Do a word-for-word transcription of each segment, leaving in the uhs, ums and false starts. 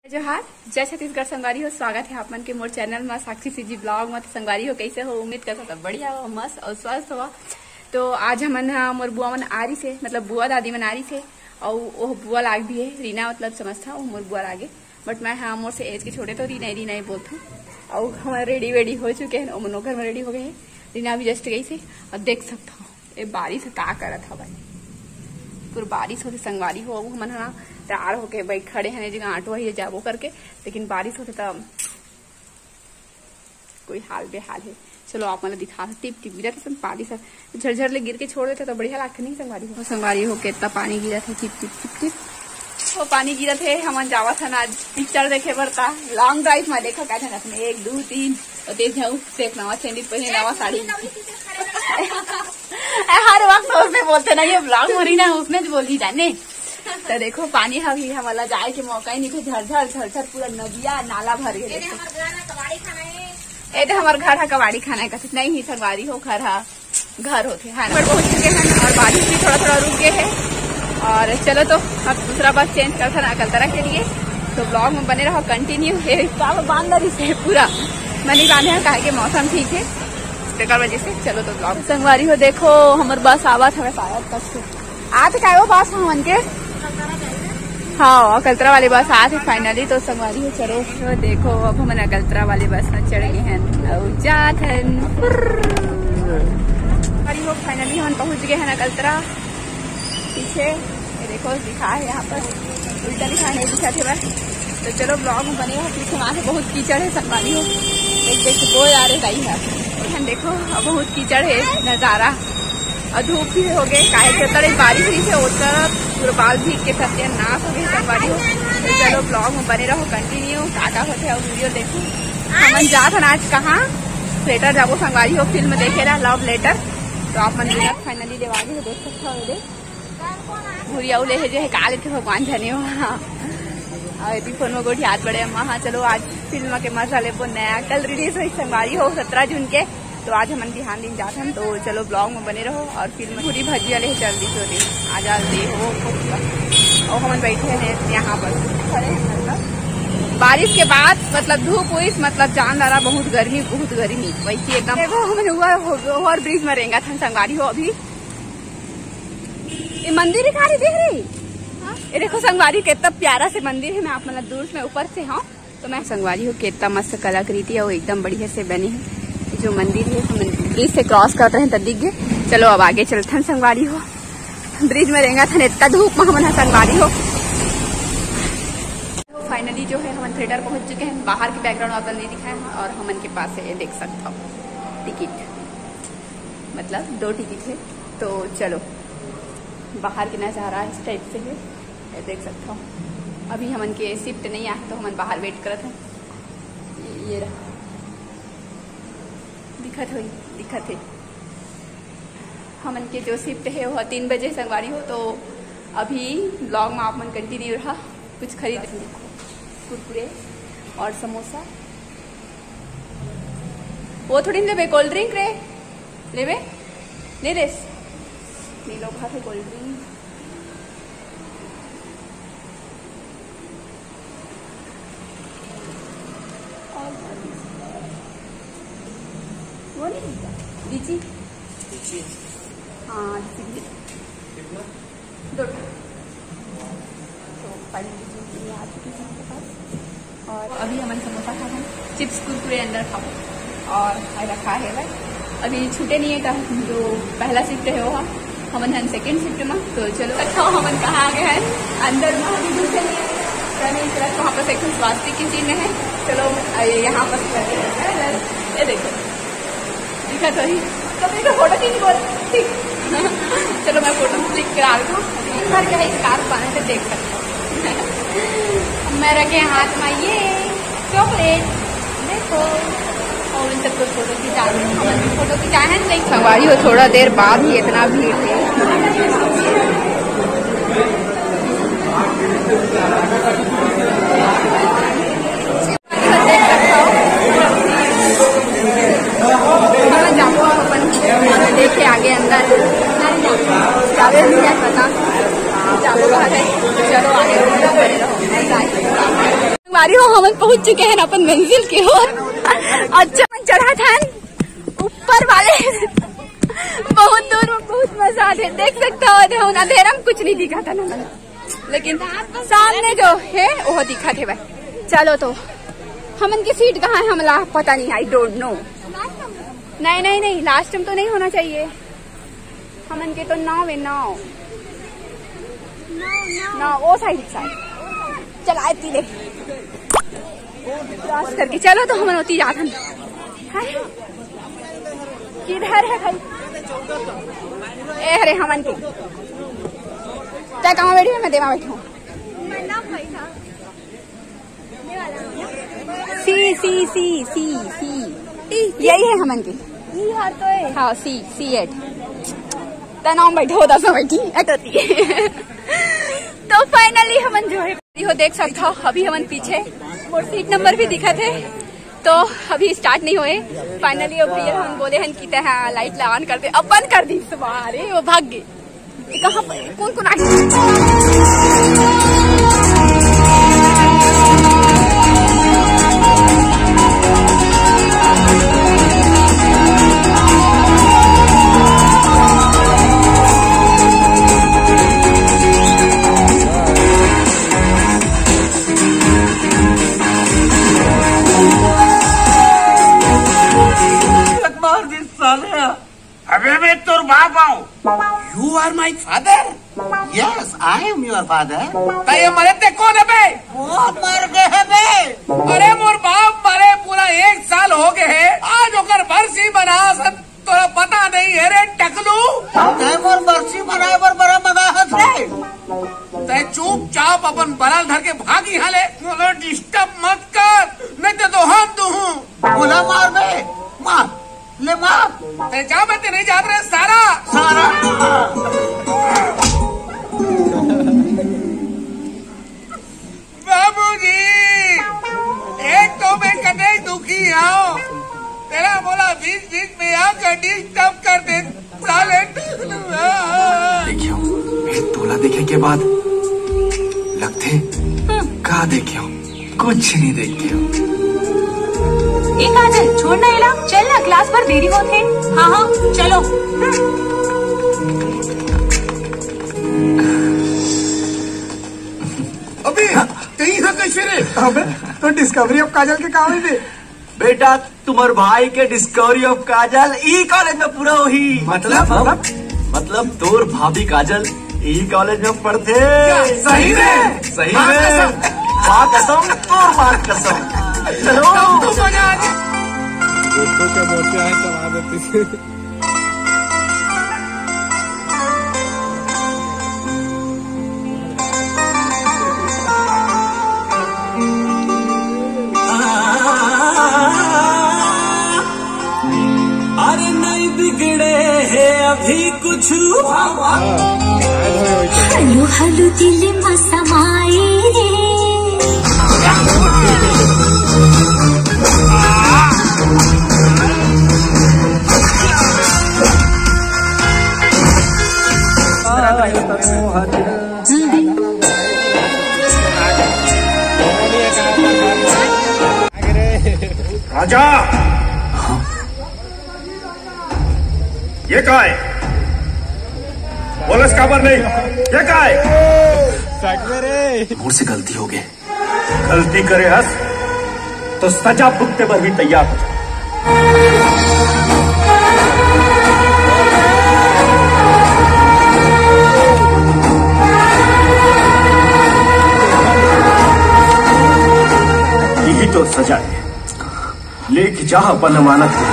जोहार, जय छत्तीसगढ़ संगवारी हो, स्वागत है आप मन के मोर चैनल मा साक्षी सीजी ब्लॉग मा। तो संगवारी हो, कैसे हो? उम्मीद करता सब बढ़िया हो, मस्त और स्वस्थ हो। तो आज हमन हा मोर बुआ मन आ रही से, मतलब बुआ दादी मन आ रही से, और वो बुआ लाग भी है रीना, मतलब समझता वो मोर बुआ लागे, बट मैं हा मोर से एज के छोटे तो रीना ही, रीना ही बोलथूँ। और हमारे रेडी वेडी हो चुके हैं, ओमनो घर में रेडी हो गए हैं। रीना अभी जस्ट गई से, और देख सकता हूँ ये बारिश ह का करत हवय। पूरा बारिश होथे संगवारी हो, अउ हमन ह ना तैयार होके भाई खड़े हन, ए जगह ऑटो ही जाबो करके, लेकिन बारिश होथे त कोई हाल बेहाल है। चलो आप मन ल दिखा, टिप टिप गिरत हे, बारिश ह झरझर ले गिर के छोड़ देथे तो बढ़िया लागथे नहीं संगवारी हो। संगवारी हो, कितना पानी गिरत हे, टिप टिप टिप टिप। वो पानी गिरत हे, हमन जावत हन आज पिक्चर देखे बर। ता लॉन्ग ड्राइव में देखा का जनत में एक दो तीन, और तेज झा देख नवा सैंडल पहने, नवा साड़ी। ए, हर वक्त उसने बोलते ना, ये ब्लॉग हो रही ना, उसने जो बोली जाने। तो देखो, पानी हा भी हमला जाए के मौका ही नहीं थे, झरझर झरझर पूरा नदिया नाला भर गए। ए दे, हमर घर हा कबाड़ी खाना है, कथित नहीं ही संगवारी हो, घर हा घर होथे, है ना? पर पहुंच चुके हैं और बारिश भी थोड़ा थोड़ा रुक गए है। और चलो, तो अब दूसरा बस चेंज करथन अकलतरा के लिए। तो ब्लॉग में बने रहो, कंटिन्यू। ये का बांध रही से पूरा, मैं नहीं बांधे हैं, काहे के मौसम ठीक है, तेकर वजह से। चलो, तो ब्लॉग संगवारी हो, देखो, हमर बस आवत हवे शायद तक से। आत काय वो बस हमन के? हाँ, अकलतरा वाली बस आत हे finally। तो संगवारी हो, चलो, तो देखो, अब हमन अकलतरा वाली बस में चढ़ गए हैं और जात हन। अरे हो, finally हमन पहुंच गए हैं अकलतरा। पीछे ये देखो, लिखा है यहाँ पर, उल्टा लिखा है, नहीं दिखा थे बस। तो चलो, ब्लॉग में बने रहो। पीछे वहाँ से बहुत कीचड़ है संगवारी हो, देख देख के वो आ रहे दाई है। हम देखो, अब बहुत कीचड़ है नज़ारा, और धूप भी हो गए, काहे के तड़े बारिश हुई से ओकर पूरा बाल भीग के सत्यानाश हो गए संगवारी हो। तो चलो, ब्लॉग में बने रहो, कंटिन्यू का का होथे और वीडियो देखो। हमन जात हन आज कहाँ, थिएटर जाबो संगवारी हो, फिल्म देखे ला लव लेटर। तो आप मन बिना finally लेवा के देख सकते हो, ये देख। भूरिया उले हे जे हे, का लेथे भगवान जाने हो। हाँ। और यदि फोन में गोठियात बड़े अम्मा, हाँ, चलो आज फिल्म के मजा लेबो, नया कल रिलीज हुई संगवारी हो सत्रह जून के। तो आज हमन बिहान दिन जात हन, तो चलो ब्लॉग में बने रहो। और फिल्म पूरी भजिया ले चल दी चोरी, आ जा दे हो। और हमन बैठे हैं यहाँ पर, खड़े हैं मतलब। बारिश के बाद मतलब धूप हुई, मतलब जान डारा, बहुत गर्मी, बहुत गर्मी वैसे एकदम। देखो, हमन हुआ ओवर ब्रिज में रेंगा था संगवारी हो अभी। ये मंदिर दिखा रही, देख रही? हाँ। ये देखो संगवारी, कितना प्यारा से मंदिर है। मैं आप मतलब दूर में ऊपर से, हाँ, तो मैं संगवारी हो, कितना मस्त कलाकृति है, वो एकदम बढ़िया से बने है। जो मंदिर है, हम ब्रिज से क्रॉस कर रहे हैं, तो दिख गए। चलो अब आगे चलते हैं संगवारी हो। ब्रिज में रेंगा था, इतना धूप में हमन ह संगवारी हो। Finally जो है, हमन थिएटर पहुंच चुके हैं। बाहर के बैकग्राउंड आप नहीं दिखाए हैं, और हमन के पास है, ये देख सकता हूँ, टिकट, मतलब दो टिकट है। तो चलो, बाहर के नज़ारा इस टाइप से है, ये देख सकता हूँ। अभी हमन के शिफ्ट नहीं आए, तो हमन बाहर वेट करत हैं। ये, ये रहा, दिखत होई, दिखत है। हमन के जो शिफ्ट है, वो तीन बजे संगवारी हो, तो अभी ब्लॉग में आप मन कंटिन्यू रहा। कुछ खरीद, कुरकुरे और समोसा। वो थोड़ी लेबे, कोल्ड ड्रिंक रे। लेबे? ले लेस। नीलो खा के कोल्ड ड्रिंक। और वो नहीं है क्या? लीची? लीची। हाँ, लीची भी। कितना? दो ठो। तो फाइनली ये आ चुकी है हमारे पास। और अभी हमन समोसा खा हन, चिप्स कुरकुरे अंदर खाबो और रखा है भाई। अभी छूटे नहीं है का, जो पहला शिफ्ट है वो हा, हमन हन सेकंड शिफ्ट में। तो चलो, अच्छा हमन कहाँ आ गए हैं, अंदर में अभी घुसे नहीं है। तो नहीं, इस तरफ वहाँ पर सेकंड स्वास्तिक की चिन्ह है। चलो, ये यहाँ पर ये देखो, दिखा तो ही। तो मेरे को फोटो क्यों नहीं बोल? ठीक। चलो, मैं फोटो क्लिक करा दूँ। एक बार क्या है, इस कार पाने से देख सकते हो। अब मैं रखे हाथ में ये चॉकलेट, देखो। और उन सबको फोटो खिंचा रही हूँ, हम भी फोटो खिंचाए हैं, नहीं। संगवारी हो, थोड़ा देर बाद ही इतना भीड़ है। देखे आगे अंदर जावे नहीं है पता। जाबो बाहर है। चलो आगे बने रहो। संगवारी हो, हमन पहुंच चुके हैं अपन मंजिल के ओर। अच्छा, हमन चढ़त हन ऊपर वाले, बहुत दूर में, बहुत मजा आथे। देख सकत हो, अंधेरा में कुछ नहीं दिखत हे ना, लेकिन सामने जो है वो दिखत हे भाई। चलो तो, हमन की सीट कहाँ है, हमला पता नहीं, I don't know। नहीं, नहीं, नहीं, लास्ट में तो नहीं होना चाहिए। हमन के तो नाव है, नाव। नाव, ओ साइड, साइड। चलाए पी ले। क्रॉस करके चलो तो हमन ओती जात हन। हाय। किधर है भाई? ए हरे हमन के। तै कहाँ बैठी है? मैं देवा बैठी हूँ। सी, सी, सी, सी, सी। यही है हमन के। ई हर तो है। हाँ, सी, सी एट। ता नाम बैठो, दस में बैठी, एट होती है। तो फाइनली हमन जो है, हो देख सकत हो, अभी हमन पीछे, मोर सीट नंबर भी दिखत है, तो अभी स्टार्ट नहीं होए। फाइनली अब भैया हमन बोले हन कि तै, हाँ, लाइट ला ऑन कर दे, अब बंद कर दी। अरे, वो भाग गए। ये कहाँ पर? कौन कौन आए? मार दी साले। अबे मैं तोर बाप आऊं। You are my father? Yes, I am your father. त ये मरे ते कौन है बे? वो मर गए है बे। अरे मोर बाप मरे पूरा एक साल हो गए है। आज ओकर बरसी मनास हन, तोला पता नहीं है रे टकलू। तै मोर बरसी मनाए बर बरा मंगाहत रे। तै चुपचाप अपन बरा ल धर के भाग यहाँ ले। मोला डिस्टर्ब मत कर, नहीं तो, तो हम दूहूं। मोला मार बे, मार। ले मार। तै जा, मैं ते नहीं जात रे सारा। सारा। बाबूजी, एक तो मैं कते दुखी हूँ, तेरा बोला बीच बीच में आकर डिस्टर्ब कर दे, साले टकलू। देखे हो, एक टोला देखे के बाद लगथे का देखे हो? कुछ नहीं देखे हो। ए काजल, छोड़ ना एला, चल ना, क्लास पर देरी होत हे। हाँ, हाँ, चलो। अबे, तैं हा कैसे रे? अबे, तो डिस्कवरी ऑफ काजल के काम है बे। बेटा, तुम्हारे भाई के discovery of Kajal E college में पूरा होही। मतलब? मतलब, मतलब तोर भाभी काजल ई कॉलेज में पढ़थे। क्या? सही में? सही में। माँ कसम, तोर माँ कसम। चलो। तब तो मजा आ गया। दोस्तों के मोर्चा है, चला देती। अरे नहीं बिगड़े है अभी कुछ। हलू हलू दिल में समाए रे। राजा, ये का है? बोलस काबर नहीं? ये का है? मोर से गलती हो गई। गलती करे हस तो सजा भुगते बर भी तैयार हो जा। यही तो सजा है। लेके जा अपन अमानत को।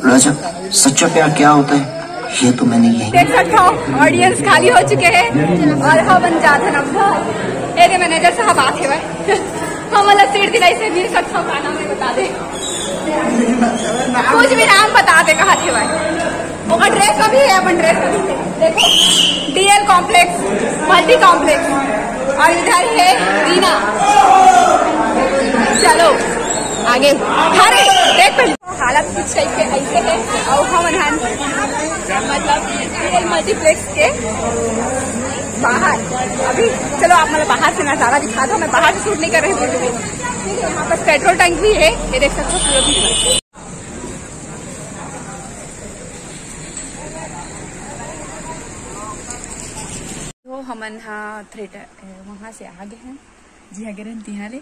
राजा, सच्चा प्यार क्या होता है, ये तो मैंने यही देख सकत हो, ऑडियंस खाली हो चुके हैं और हमन जात हन अब घर। ए दे मैनेजर साहब आथे भाई, हमन ला सीट दिलाई से मिल सकत हो, का नाम है बता दे, कुछ भी नाम बता दे, कहा थे भाई। ओ ड्रेस अभी है, अपन ड्रेस अभी है। देखो, डीएल कॉम्प्लेक्स, मल्टी कॉम्प्लेक्स, और इधर है रीना। चलो आगे। अरे देख, पहले हालत कुछ टाइप के ऐसे है। और हम हन, मतलब, डीएल मल्टीप्लेक्स के बाहर। अभी चलो, आप मतलब बाहर से नजारा दिखा दो। मैं बाहर से शूट नहीं कर रही हूँ। ठीक है, यहाँ पर पेट्रोल टैंक भी है, ये देख सकते हो, पूरा भी। तो हमन हा थिएटर, अ, वहाँ से आ गए हैं, जी हाँ, गिरन तिहाँ ले।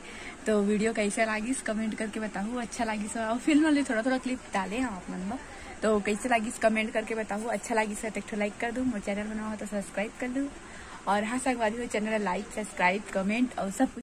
तो वीडियो कैसे लागिस कमेंट करके बताहू, अच्छा लागिस हो। और फिल्म वाले थोड़ा थोड़ा क्लिप डाले हैं आप मन बर, तो कैसे लागिस कमेंट करके बताहू। अच्छा लागिस है तो एक ठो लाइक कर दू, मोर चैनल बनाओ तो सब्सक्राइब कर दू। और हाँ संगवारी हो, चैनल लाइक, सब्सक्राइब, कमेंट और सब कुछ।